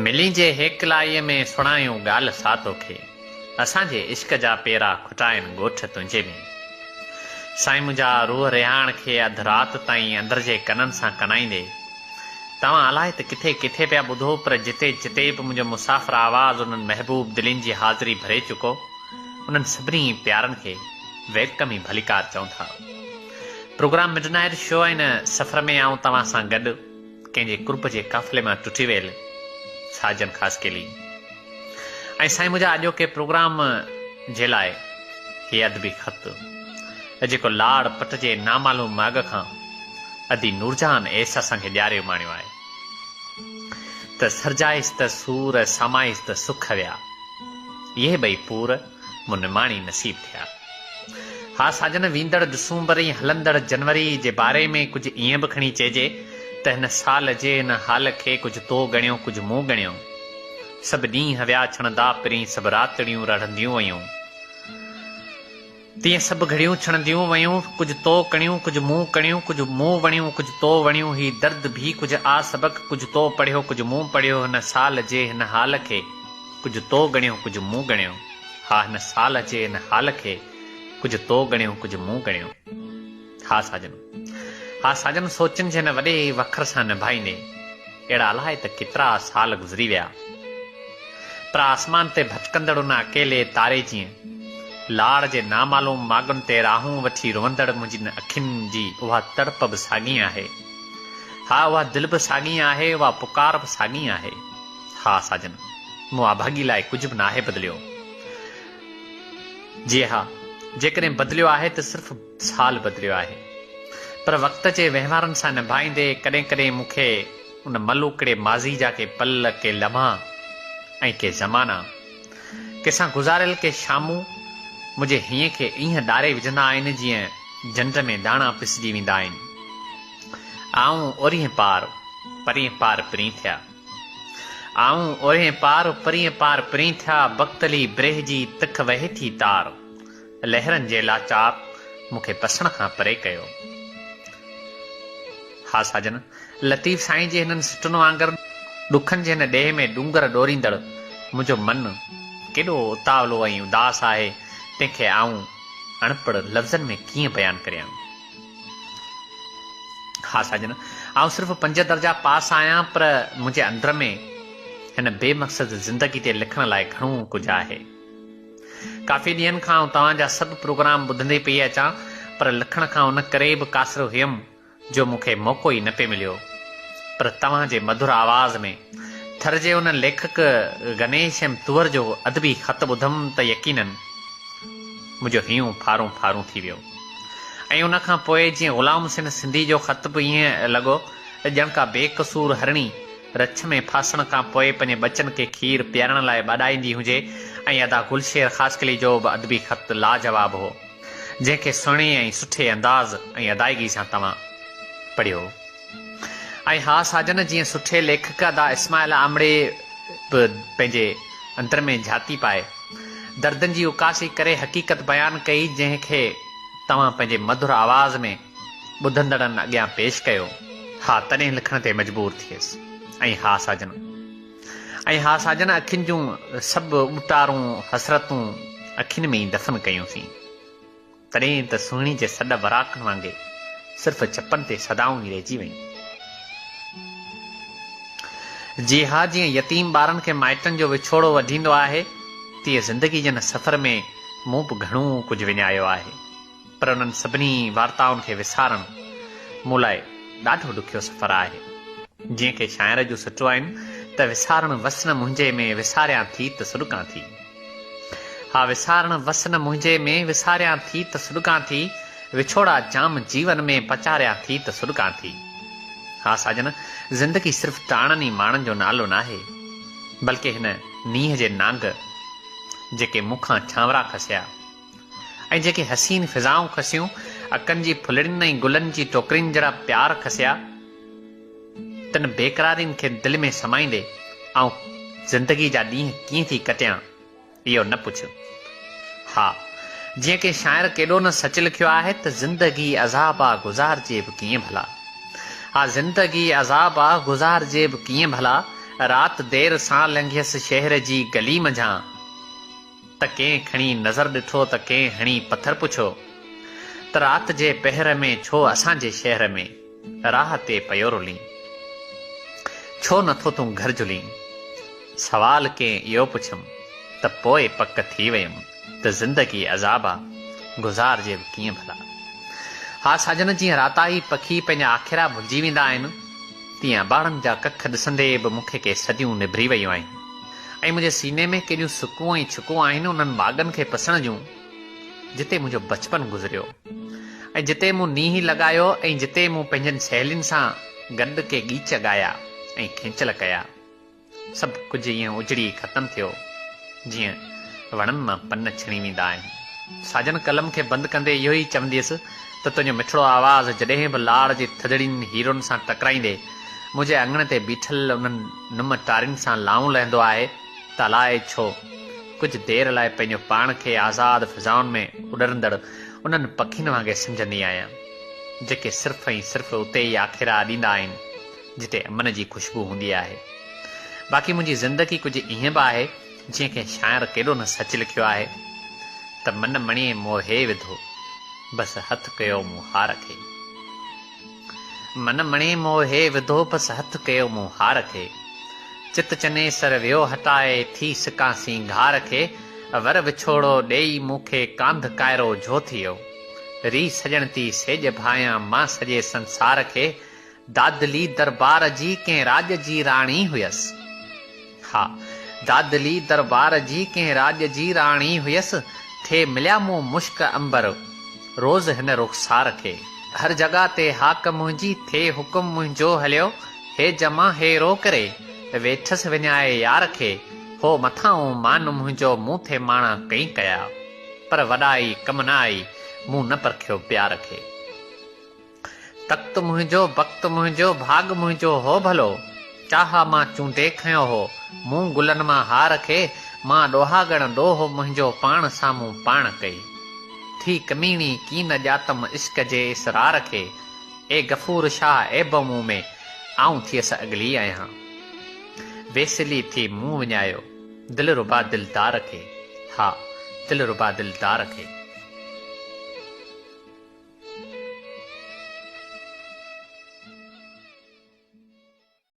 Million جي هيڪلائيء ۾ سڻايون ڳالهه سا توکي. اسان جي عشق جا پيرا کٽائن ڳوٺ تنهنجي ۾. سائين منهنجا روح رهاڻ کي اڌ رات تائين اندر جي ڪنن سان ڪنائيندي. توهان الائي ته ڪٿي ڪٿي پيا ٻڌو پر جتي جتي به منهنجو مسافر آواز انهن محبوب دلين جي حاضري ڀري چڪو انهن سڀني پيارن کي welcome ۽ ڀليڪار چئون ٿا. پروگرام مڊ نائيٽ شو ۽ ان سفر ۾ آئون توهان سان گڏ ڪنهن جي قرب جي قافلي مان ٽٽي ويل ساجن خاصخيلي ۽ سائين منهنجا اڄوڪي پروگرام جي لاء هي ادبي خط جيڪو لاڙ پٽ جي نامعلوم ماڳ کان ادي نورجهان ايس اسان کي ڏياري اماڻيو آهي ته سرجائيس ته سور سامائيس ته سک ويا اهي ٻئي پور مون نماڻي نصيب ٿيا. ها ساجن ويندڙ ڊسمبر ۽ هلندڙ جنوري جي باري ۾ ڪجهه ائين به کڻي چئجي ته هن سال جي هن حال کي ڪجهه تو ڳڻيو ڪجهه مون ڳڻيو. سڀ ڏينهن ويا ڇڻندا پرين سڀ راتڙيون رڙهنديون ويون. تيئن سڀ گهڙيون ڇڻنديون ويون ڪجهه تو ڪڻيون ڪجهه مون ڪڻيون ڪجهه مون وڻيون ڪجهه تو وڻيون هي درد ڀي ڪجهه آ سبق ڪجهه تو پڙهيو ڪجهه مون پڙهيو هن سال جي هن حال کي ڪجهه تو ڳڻيو ڪجهه مون ڳڻيو. ها هن سال جي هن حال کي ڪجهه تو ڳڻيو ڪجهه مون ڳڻيو. ها ساجن. ها ساجن سوچن جي هن وڏي وکر سان نڀائيندي اهڙا الائي ته ڪيترا سال گذري ويا. پر آسمان تي ڀٽڪندڙ ان اڪيلي تاري جيئن لاڙ جي نامعلوم ماڳن تي راهون وٺي روئندڙ منهنجين اکين جي اها تڙپ به ساڳي آهي. ها اها دل به ساڳي آهي اها پڪار به ساڳي آهي. ها ساجن، مون آڀاڳي لاء ڪجهه به ناهي بدليو. جي ها، جيڪڏهن بدليو آهي ته صرف سال بدليو آهي. پر وقت جي وهنوارن سان نڀائيندي ڪڏهن ڪڏهن مون کي ان ملوڪڙي ماضي جا ڪي پل، ڪي لمحا ۽ ڪي زمانا، ڪنهن سان گذاريل ڪي شامون منهنجي هينئين کي ائين ڏاري وجهندا آهن جيئن جنڊ ۾ داڻا پسجي ويندا آهن. آئون اورهين پار، پرين پار پرين ٿيا. آئون اورهين پار پرين پار پرين ٿيا بختلي برهه جي تک وهي ٿي تار لهرن جي لاچار مون کي پسڻ کان پري ڪيو. ها ساجن، لطيف سائين جي هنن سٽن وانگر ڏکن جي هن ڏيهه ۾ ڏونگر ڏوريندڙ منهنجو من ڪيڏو اتاولو ۽ اداس آهي تنهن کي آئون اڻپڙهه لفظن ۾ ڪيئن بيان ڪريان. ها ساجن، آئون صرف پنج درجا پاس آهيان پر منهنجي اندر ۾ هن بي مقصد زندگي تي لکڻ لاء گهڻو ڪجهه آهي. ڪافي ڏينهن کان آئون توهان جا سڀ پروگرام ٻڌندي پئي اچان پر لکڻ کان ان ڪري به قاصر هيم جو مون کي موقعو ئي نه پئي مليو پر توهان جي مڌر آواز ۾ ٿر جي ان ليکڪ گنيش ايم طوهر جو ادبي خط ٻڌم ته يقينن منهنجو هينئون ڦارون ڦارون ٿي ويو ۽ ان کان پوء جيئن غلام حسين سنڌي جو خط به ائين لڳو ته ڄڻ ڪا بي قصور هرڻي رڇ ۾ ڦاسڻ کان پوء پنهنجي ٻچن کي کير پيارڻ لاء ٻاڏائيندي هجي ۽ ادا گلشير خاصخيلي جو به ادبي خط لاجواب هو جنهن کي سهڻي ۽ سٺي انداز ۽ ادائگي سان توهان پڙهيو. ۽ ها ساجن جيئن سٺي ليکڪ ادا اسماعيل آمڙي به پنهنجي اندر ۾ جھاتي پائي دردن جي عڪاسي ڪري حقيقت بيان ڪئي جنهن کي توهان پنهنجي مڌر آواز ۾ ٻڌندڙن اڳيان پيش ڪيو. ها تڏهن لکڻ تي مجبور ٿيس. ۽ ها ساجن. ۽ ها ساجن اکين جون سڀ ٻوٽارون حسرتون اکين ۾ ئي دفن ڪيون سين. تڏهن ته سهڻي جي سڏ وراڪن وانگي صرف چپن تي صدائون ئي رهجي ويون. جي ها جيئن يتيم ٻارن کي مائٽن جو وڇوڙو وڍيندو آهي، تيئن زندگي جي ان سفر ۾ مون به گهڻو ڪجهه وڃايو آهي. پر انهن سڀني وارتائن کي وسارڻ مون لاء ڏاڍو ڏکيو سفر آهي. جيئن ڪي شاعر جون سٽون آهن ته وسارڻ وس نه منهنجي ۾ وساريان ٿي ته سڏڪان ٿي. ها وسارڻ وس نه منهنجي ۾، وساريان ٿي ته سڏڪان ٿي، وڇوڙا جام جيون ۾، پچاريان ٿي ته سڏڪان ٿي. ها ساجن، زندگي صرف ٽاڻن ئي ماڻن جو نالو ناهي، بلڪه هن نينهن جي نانگ جيڪي مون کان ڇانورا کسيا ۽ جيڪي حسين فضائون کسيون، اڪن جي ڦلڙين ۽ گلن جي ٽوڪرين جهڙا پيار کسيا، تن بيقرارين کي دل ۾ سمائيندي آئون زندگي جا ڏينهن ڪيئن ٿي ڪٽيان، اهو نه پڇ. ها، جيئن ڪنهن شاعر ڪيڏو نه سچ لکيو آهي ته زندگي عذاب آ گذارجي به ڪيئن ڀلا. ها زندگي عذاب آ گذارجي به ڪيئن ڀلا، رات دير سان لنگهيس شهر جي گلي منجهان ته ڪنهن کڻي نظر ڏٺو ته ڪنهن هڻي پٿر پڇيو ته رات جي پهر ۾ ڇو اسان جي شهر ۾ راهه تي پيو رلين؟ ڇو نٿو تون گهر جهلين؟ سوال ڪنهن اهو پڇيم ته پوء پڪ ٿي ويم. ته زندگي عذاب آ، گذارجي به ڪيئن ڀلا؟ ها ساجن جيئن راتاهي پکي پنهنجا آکيرا ڀلجي ويندا آهن، تيئن اباڻن جا ڪک ڏسندي به مون کي ڪي صديون نڀري ويون آهن ۽ منهنجي سيني ۾ ڪيڏيون سڪون ۽ ڇڪون آهن انهن ماڳن کي پسڻ جون، جتي منهنجو بچپن گذريو ۽ جتي مون نينهن لڳايو ۽ جتي مون پنهنجن سهيلين سان گڏ ڪي ڳيچ ڳايا ۽ کينچل ڪيا. سڀ ڪجهه ائين اجڙي ختم ٿيو، جيئن وڻن مان پن ڇڻي ويندا آهن. ساجن قلم کي بند ڪندي اهو ئي چونديس ته تنهنجو مٺڙو آواز جڏهن به لاڙ جي ٿڌڙين هيرن سان ٽڪرائيندي منهنجي اڱڻ تي بيٺل انهن نم ٽارين سان لائون لهندو آهي ته الائي ڇو ڪجهه دير لاء پنهنجو پاڻ کي آزاد فضائن ۾ اڏرندڙ انهن پکين وانگي سمجهندي آهيان، جيڪي صرف ۽ صرف اتي ئي آکيرا اڏيندا آهن. جتي امن جي خوشبو هوندي آهي. باقي منهنجي زندگي ڪجهه ائين به آهي جيئن ڪنهن شاعر ڪيڏو نه سچ لکيو آهي ته من مڻيي موهي وڌو، بس هٿ ڪيو مون هار کي. من مڻيي موهي وڌو، بس هٿ ڪيو مون هار کي. چت چنيسر ويو هٽائي، ٿي سڪان سينگار کي. ور وڇوڙو ڏيئي مون کي ڪانڌ ڪائرو جھو ٿيو. ري سڄڻ تي سيڄ ڀانيان مان سڄي سنسار کي. دادلي دربار جي ڪنهن راڄ جي راڻي هيس. ها، دادلي دربار جي ڪنهن راڄ جي راڻي هيس، ٿي مليا مون مشڪ عنبر، روز هن رخسار کي. هر جڳهه تي هاڪ منهنجي، ٿي حڪم منهنجو هليو، هي جمع هي رو ڪري، ويٺس وڃائي يار کي، هو مٿانئون مان منهنجو مون ٿي ماڻا ڪئين ڪيا، پر وڏائي ڪم نه آئي، مون نه پرکيو پيار کي. تخت منهنجو، بخت منهنجو، ڀاڳ منهنجو هو ڀلو، چاهه مان چونڊي کنيو هو، مون گلن مان هار کي، مان ڏوهاڳڻ ڏوهه منهنجو پاڻ سامهون پاڻ ڪئي. ٿي ڪميڻي ڪين ڄاتم عشق جي اسرار کي، اي غفور شاهه عيب مون ۾، آئون ٿيس اڳلي آهيان. ويسلي ٿي مون وڃايو، دلربا دلدار کي، ها دلربا دلدار کي.